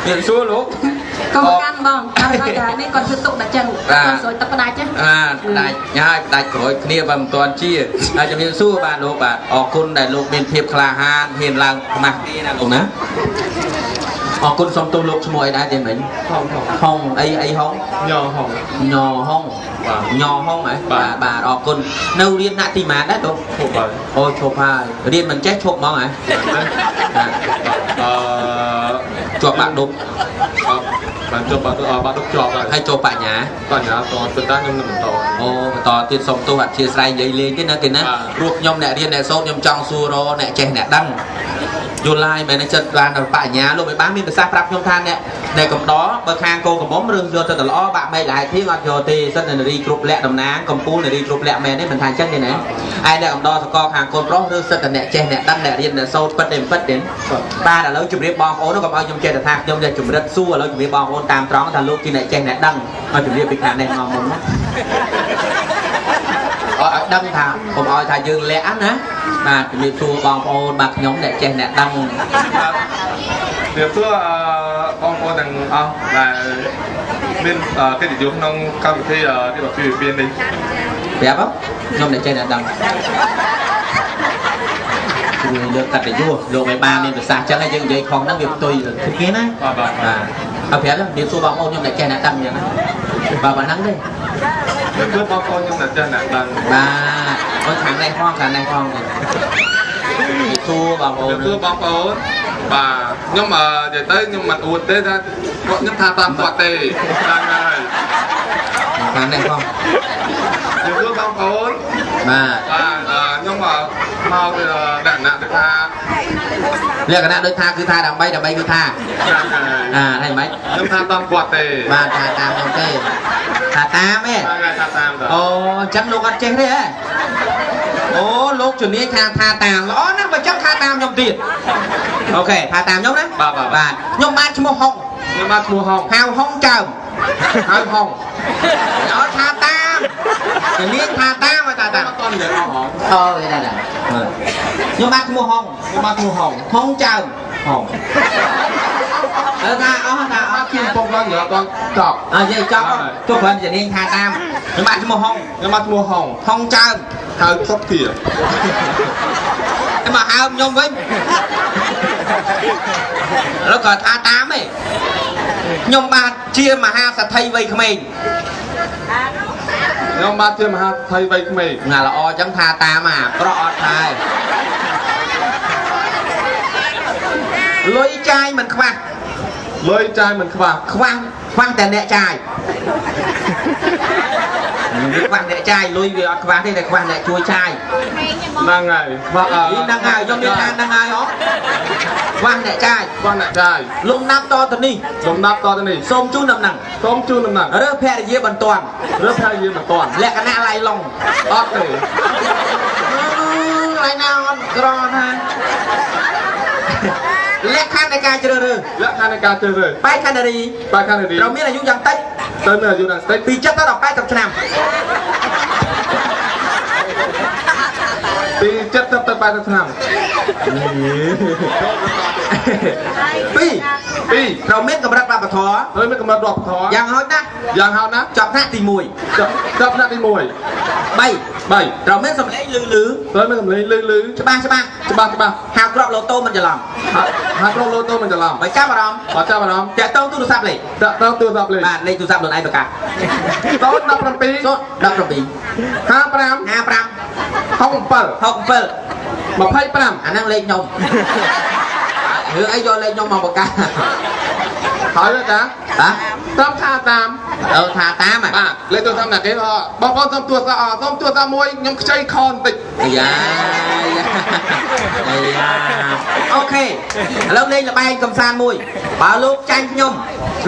មានសួរលោក កុំកាន់បងអត់តែនេះគាត់ធ្វើទុកតែចឹងគាត់ស្រួយទឹកផ្ដាច់ណា បាទផ្ដាច់ហើយផ្ដាច់ក្រោយគ្នាបើមិនទាន់ជាហើយជំរាបសួរបាទលោកបាទអរគុណដែលលោកមានភាពក្លាហានហ៊ានឡើងខ្មាស់គេណាលោកណាអរគុណសូមទោសលោកឈ្មោះអីដែរទេមិញ ហងហង ហុងអីអីហុង ញហង ញហុង បាទ ញហុងហ៎ បាទ បាទអរគុណនៅរៀនថ្នាក់ទីម៉ានដែរលោក ឈប់ហើយ អូឈប់ហើយរៀនមិនចេះឈប់ហ្មងហ៎បាទ អឺ ជាប់បាក់ដប់ បានជាប់បាក់បាក់ដប់ជាប់ហើយ ហើយចូលបញ្ញា បញ្ញាតប៉ុន្តែខ្ញុំនឹងបន្ត អូបន្តទៀតសុំទោសអធិស្ឋាននិយាយលេងទេណាគេណា បាទ ព្រោះខ្ញុំអ្នករៀនអ្នកសូត្រខ្ញុំចង់សួររកអ្នកចេះអ្នកដឹងយល់ហើយមែនទេចិត្តបានដល់បញ្ញាលោកមិនបានមានប្រសាសន៍ប្រាប់ខ្ញុំថាអ្នកអ្នកកំដរបើខាងកូនកំមុំរឿងយកទៅតែល្អបាក់មេឃលហេតុធៀងអត់យកទេសិនតែនារីគ្រប់លក្ខតំណាងកំពូលនារីគ្រប់លក្ខមែនទេមិនថាអញ្ចឹងទេណាឯអ្នកកំដរសកលខាងកូនប្រុសឬសិតតែអ្នកចេះអ្នកដឹងអ្នករៀនអ្នកសូត្រពិតទេមិនពិតទេបាទឥឡូវជម្រាបបងប្អូនកុំឲ្យខ្ញុំចេះតែថាខ្ញុំចេះជំរិតសួរឥឡូវជម្រាបបងប្អូនតាមត្រង់ថាលោកជាអ្នកចេះអ្នកដឹងឲ្យជម្រាបពីខាងនេះមកមុនណា ឲ្យឲ្យដឹងថាកុំឲ្យថាយើងលាក់ណាបាទជំរាបសួរបងប្អូនបាទខ្ញុំអ្នកចេះអ្នកដឹង ជំរាបសួរអឺបងប្អូនទាំងអស់ដែលមានកិត្តិយសក្នុងកម្មវិធីរៀបអាពាហ៍ពិពាហ៍នេះ ប្រាប់ខ្ញុំអ្នកចេះអ្នកដឹងជួយលើកកត្តយសលោកមិនបានមានប្រសាសន៍ចឹងហើយយើងនិយាយខុសហ្នឹងវាផ្ទុយទៅគេណា បាទបាទ បាទឲ្យប្រាប់ជំរាបសួរបងប្អូនខ្ញុំអ្នកចេះអ្នកដឹងចឹងណាបាទប៉ុណ្ណឹងទេ ជំរាបសួរបងប្អូនខ្ញុំដែលចេះអ្នកដឹង បាទអូខាងនេះផងខាងនេះផងជំរាបសួរបងប្អូន ជំរាបសួរបងប្អូនបាទខ្ញុំអឺនិយាយទៅខ្ញុំមិនអួតទេថាគាត់ខ្ញុំថាតាមគាត់ទេហ្នឹងហើយ ខាងនេះផង ជំរាបសួរបងប្អូន បាទ បាទខ្ញុំមកពីលក្ខណៈទៅថា លក្ខណៈដូចថាគឺថាដើម្បីដើម្បីគឺថា ហ្នឹងហើយ អាហើយមិន ខ្ញុំថាតាមគាត់ទេ បាទថាតាមខ្ញុំទេថាតាមទេ ហ្នឹងហើយថាតាមតើ អូអញ្ចឹងលោកអត់ចេះទេហ៎អូលោកជំនាញខាងថាតាមល្អណាស់បើអញ្ចឹងថាតាមខ្ញុំទៀតអូខេថាតាមខ្ញុំណា បាទបាទ បាទខ្ញុំបាទឈ្មោះហុង ខ្ញុំបាទឈ្មោះហុង ហៅហុងចើម ហៅហុង អត់ថាតាមជំនាញថាតាមឲ្យថាតាម អត់តនិយាយអស់ហង អូយដែរដែរខ្ញុំបាទឈ្មោះហុង ខ្ញុំបាទឈ្មោះហុង ហុងចើម ហុង អើថាអស់ថាអ បាទ ស់ ខ្ញុំពងឡើងនិយាយអត់តចប់ អើនិយាយចប់ទោះគ្រាន់ជំនាញថាតាមខ្ញុំបាទឈ្មោះហុង ខ្ញុំបាទឈ្មោះហុង ហុងចើម ហៅសុកធា តែមកហើមខ្ញុំវិញលោកក៏ថាតាមឯងខ្ញុំបាទជាមហាសទ្ធិវ័យក្មេង ខ្ញុំបាទជាមហាថៃវ័យក្មេង ណាល្អអញ្ចឹងថាតាមអាប្រក់អត់ថាឯងលុយចាយមិនខ្វះ លុយចាយមិនខ្វះ ខ្វះខ្វះតែអ្នកចាយវាខ្វះអ្នកចាយលុយវាអត់ខ្វះទេតែខ្វះអ្នកជួយចាយ ហ្នឹងហើយខ្វះ នេះហ្នឹងហើយខ្ញុំមានថាហ្នឹងហើយហ៎ខ្វះអ្នកចាយ ខ្វះអ្នកចាយ លំដាប់តទៅនេះ លំដាប់តទៅនេះ សូមជូនដំណឹង សូមជូនដំណឹង រើសភរិយាបន្ទាន់ រើសភរិយាមិនតាន់ លក្ខណៈឡៃឡុង អត់ទេ ឡៃណាអត់ក្រថាលក្ខខណ្ឌនៃការជ្រើសរើស លក្ខខណ្ឌនៃការជ្រើសរើស បេក្ខនារី បេក្ខនារី ត្រូវមានអាយុយ៉ាងតិច ទៅមានអាយុដល់តិច ពី70ទៅដល់80ឆ្នាំ ពី70ទៅ80ឆ្នាំ ពីរ ពីរ ត្រូវមានកម្រិតវប្បធម៌ ត្រូវមានកម្រិតវប្បធម៌ យ៉ាងហោចណាស់ យ៉ាងហោចណាស់ ចប់ថ្នាក់ទី1 ចប់ចប់ថ្នាក់ទី1 3 3 ត្រូវមានសម្លេងលឺលឺ ត្រូវមានសម្លេងលឺលឺ ច្បាស់ច្បាស់ ច្បាស់ច្បាស់ ហៅក្របឡូតូមិនច្រឡំ ហាក់ក្រុមលូតូមិនច្រឡំ បើចាប់អារម្មណ៍ បើចាប់អារម្មណ៍ តាក់ទងទូរស័ព្ទលេខ តាក់ទងទូរស័ព្ទលេខ បាទលេខទូរស័ព្ទខ្លួនឯងប្រកាស 017 0 17 55 55 67 67 25 អាហ្នឹងលេខខ្ញុំរឿងអីយកលេខខ្ញុំមកប្រកាស ហើយតា បាទ តាមថាតាម អឺថាតាមហ៎ បាទលេខទូរស័ព្ទណាគេបងប្អូនសូមទូរស័ព្ទសូមទូរស័ព្ទមួយខ្ញុំខ្ចីខបន្តិច អាយ៉ាអាយ៉ាអូខេឥឡូវលេងល្បែងកំសាន្តមួយបើលោកចាញ់ខ្ញុំ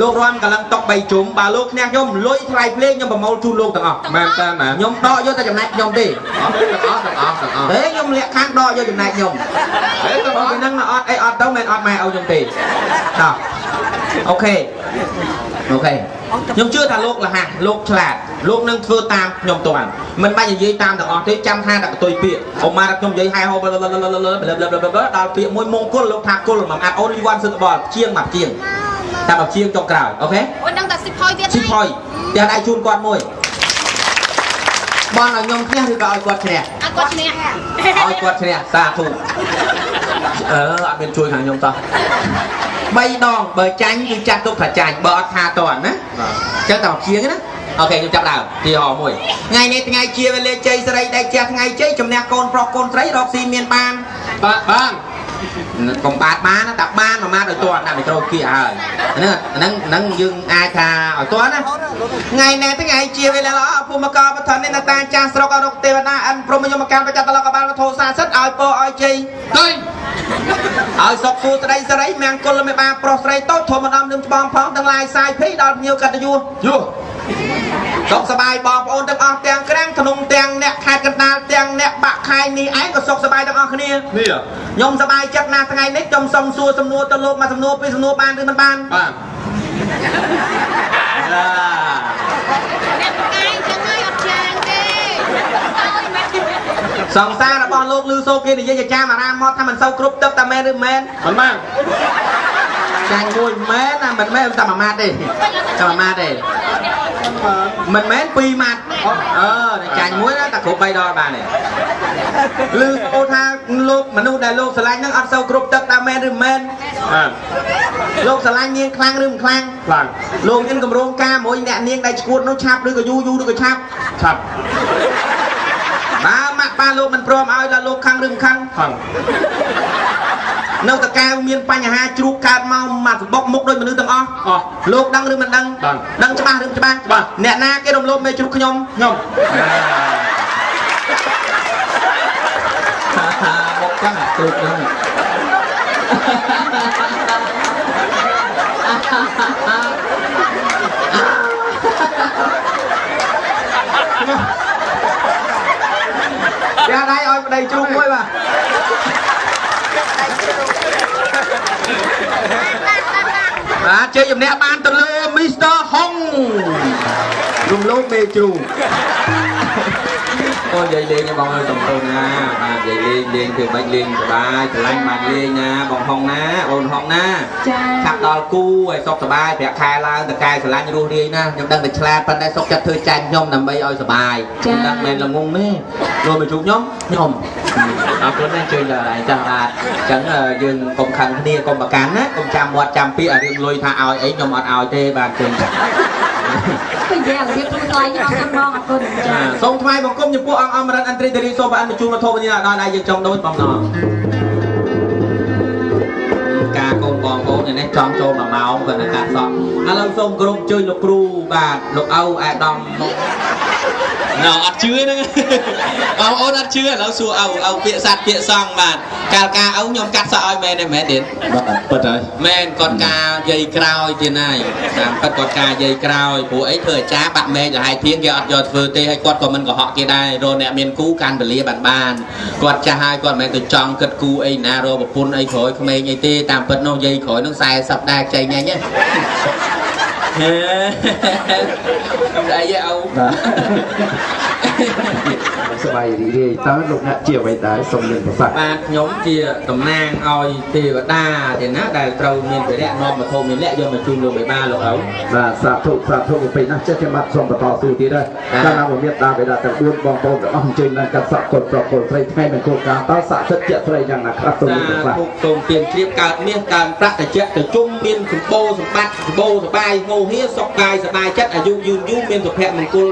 លោករំកលឹងតុក3ជុំបើលោកឈ្នះខ្ញុំលុយថ្លៃភ្លេងខ្ញុំប្រមូលជូនលោកទាំងអស់ មែនតើណា ខ្ញុំដកយកតែចំណែកខ្ញុំទេ អត់ទេទាំងអស់ទាំងអស់ទាំងអស់ ទេខ្ញុំលាក់ខាងដកយកចំណែកខ្ញុំ ទេទាំងអស់ បើពីហ្នឹងអត់អីអត់ទៅមិនអត់ម៉ែឪខ្ញុំទេតោះអូខេអូខេខ្ញុំជឿថាលោកលះលោកឆ្លាតលោកនឹងធ្វើតាមខ្ញុំតាន់មិនបាច់និយាយតាមទាំងអស់ទេចាំថាតែកតុយពាក្យអ៊ំម៉ាខ្ញុំនិយាយហែហោដល់ពាក្យមួយមង្គលលោកថាគុលមួយអាត់ only one សិតបលជាងមួយជាង តាមមកជាងចុងក្រោយអូខេ អូនដឹងតែសិផុយទៀត ស៊ីផុយផ្ទះដៃជូនគាត់មួយបងឲ្យខ្ញុំឈ្នះឬក៏ឲ្យគាត់ឈ្នះ អត់គាត់ឈ្នះ ឲ្យគាត់ឈ្នះសាធុអឺអត់មានជួយខាងខ្ញុំតោះ3ដងបើចាញ់គឺចាត់ទុកថាចាញ់បើអត់ថាតន់ណា បាទ ចឹងតែមកជាងណាអូខេខ្ញុំចាប់ដើមទីហោមួយថ្ងៃនេះថ្ងៃជាវេលាជ័យស្រីដែលជះថ្ងៃជ័យជំនះកូនប្រុសកូនស្រីរកស៊ីមានបាន បាទបាន កុំបាតបានណាតែបានមួយម៉ាត់ឲ្យតន់ដាក់មីក្រូគៀហើយហ្នឹងហ្នឹងហ្នឹងយើងអាចថាឲ្យតន់ណាថ្ងៃនេះថ្ងៃជាវេលាល្អភូមិកបឋមនេះនតាចាស់ស្រុកអរុកទេវតាអិនព្រមយមកាលបច្ចតលកបាលវធោសាសិទ្ធឲ្យពោឲ្យជ័យ ទៅ ឲ្យសុខសួស្តីសេរីមង្គលមេបាប្រុសស្រីតូចធំម្ដងនឹងច្បងផងទាំងឡាយសាយភីដល់ភ្ញៀវកតញ្ញូ យោ សុខសប្បាយបងប្អូនទាំងអស់ទាំងក្រាំងក្នុងទាំងអ្នកខេត្តកណ្ដាលទាំងអ្នកបាក់ខែនេះឯងក៏សុខសប្បាយទាំងអស់គ្នា នេះ ខ្ញុំសប្បាយចិត្តណាស់ថ្ងៃនេះខ្ញុំសុំសួរសំណួរទៅលោកមួយសំណួរពីរសំណួរបានឬមិនបាន បាន អ្នកកាយចឹងហើយអត់ចាងទេ សង្សាររបស់លោកលឺសូគេនិយាយចាមអារាមមកថាមិនសូវគ្រប់ទឹកតែមែនឬមិន មិនបាន ចាញ់មួយមែនណាមិនមែនតែមួយម៉ាត់ទេតែមួយម៉ាត់ទេមិនមែនពីរម៉ាត់អឺតែចាញ់មួយណាតែគ្រប់3ដងបានទេលឺសូថាលោកមនុស្សដែលលោកស្រឡាញ់នឹងអត់សូវគ្រប់ទឹកតែមែនឬមិន បាន លោកស្រឡាញ់នាងខ្លាំងឬមិនខ្លាំង ខ្លាំង លោកមានកម្រងការមួយអ្នកនាងដែលឈួតនោះឆាប់ឬក៏យូរយូរឬក៏ឆាប់ ឆាប់ បើម៉ាក់ប៉ាលោកមិនព្រមឲ្យដល់លោកខឹងឬមិនខឹង ខឹង នៅតកែវមានបញ្ហាជ្រូកកើតមកមកសម្បុកមុខដូចមនុស្សទាំងអស់ អស់ លោកដឹងឬមិនដឹង ដឹង ដឹងច្បាស់ឬមិនច្បាស់ ច្បាស់ អ្នកណាគេរំលោភមេជ្រូកខ្ញុំ ខ្ញុំ មកចឹងអាជ្រូកហ្នឹងយ៉ាដៃឲ្យប្តីជ្រូកមួយបាទបាទជ័យជំនះបានទៅលើ Mr. Hong រំលោភមេជ្រូក អូននិយាយលេងបងអើយសុំទោសណាបាទនិយាយលេងលេងធ្វើម៉េចលេងសប្បាយស្រឡាញ់បានលេងណាបងហុងណាអូនហុងណា ចា ឆាប់ដល់គូឲ្យសុខសប្បាយប្រាក់ខែឡើងតកែស្រឡាញ់រស់រាយណាខ្ញុំដឹងតែឆ្លាតប៉ុន្តែសុខចិត្តធ្វើចាញ់ខ្ញុំដើម្បីឲ្យសប្បាយខ្ញុំដឹងមិនល្ងងទេលោកមកជួបខ្ញុំខ្ញុំអរគុណណាស់ជួយដល់ឯងចាស់បាទអញ្ចឹងយើងកុំខឹងគ្នាកុំប្រកាន់ណាកុំចាំមាត់ចាំពាក្យឲ្យរឿងលុយថាឲ្យអីខ្ញុំអត់ឲ្យទេបាទជើង ទៅយ៉ារបៀបទូថ្លៃអរគុណបងអរគុណចា សូមថ្វាយបង្គំចំពោះអង្គអមរិនអន្ត្រីទេរីសូមបានបញ្ជូនមកធម៌នេះដល់ដៃយើងចង់ដូចបំណងការកូនបងប្អូននេះចង់ចូល1ម៉ោងគាត់នៅកាត់សក់ឥឡូវសូមគោរពអញ្ជើញលោកគ្រូបាទលោកឪអាដាមណ៎អត់ជឿហ្នឹងបងប្អូនអត់ជឿឥឡូវសួរឪឪពាក្យសัตว์ពាក្យសង្ឃបាទកាលការឪខ្ញុំកាត់សក់ឲ្យមែនទេមែនទេ បាទពិតហើយ មែនគាត់ការយាយក្រោយទៀតហើយតាមពិតគាត់ការយាយក្រោយព្រោះអីធ្វើអាចារ្យបាក់មែកលហើយធៀងគេអត់យកធ្វើទេហើយគាត់ក៏មិនកុហកគេដែររកអ្នកមានគូកាន់ពលាបានបានគាត់ចាស់ហើយគាត់មិនមែនទៅចង់គិតគូអីណារកប្រពន្ធអីក្រោយក្មេងអីទេតាមពិតនោះយាយក្រោយនោះ40ដែរខ្ចីញ៉ាញ់ហ៎ហេអីឪ បាទសប្បាយរីករាយតើលោកអ្នកជាអ្វីដែរសូមមានប្រសាសន៍ បាទខ្ញុំជាតំណាងឲ្យទេវតាទេណាដែលត្រូវមានវិរៈនាំមកធំមានលក្ខយកមកជូនលោកមេបាលោកឪ បាទសាធុសាធុពេលណាចេះខ្ញុំបាទសូមបន្តស៊ូទៀតហើយកាលណាមានតាបេតាទាំង4បងប្អូនទាំងអស់អញ្ជើញឡើងកាត់សក់កូនប្រុសកូនស្រីថ្ងៃមង្គលការតើស័ក្តិសិទ្ធិជាស្រីយ៉ាងណាខ្លះសូមមានប្រសាសន៍ សាធុសូមទានជ្រាបកើតមាសកើតប្រាក់តិចទៅជុំមានសម្បូរសម្បត្តិសម្បូរសបាយងោហៀសុខកាយសបាយចិត្តអាយុយឺនយូរមានសុភមង្គល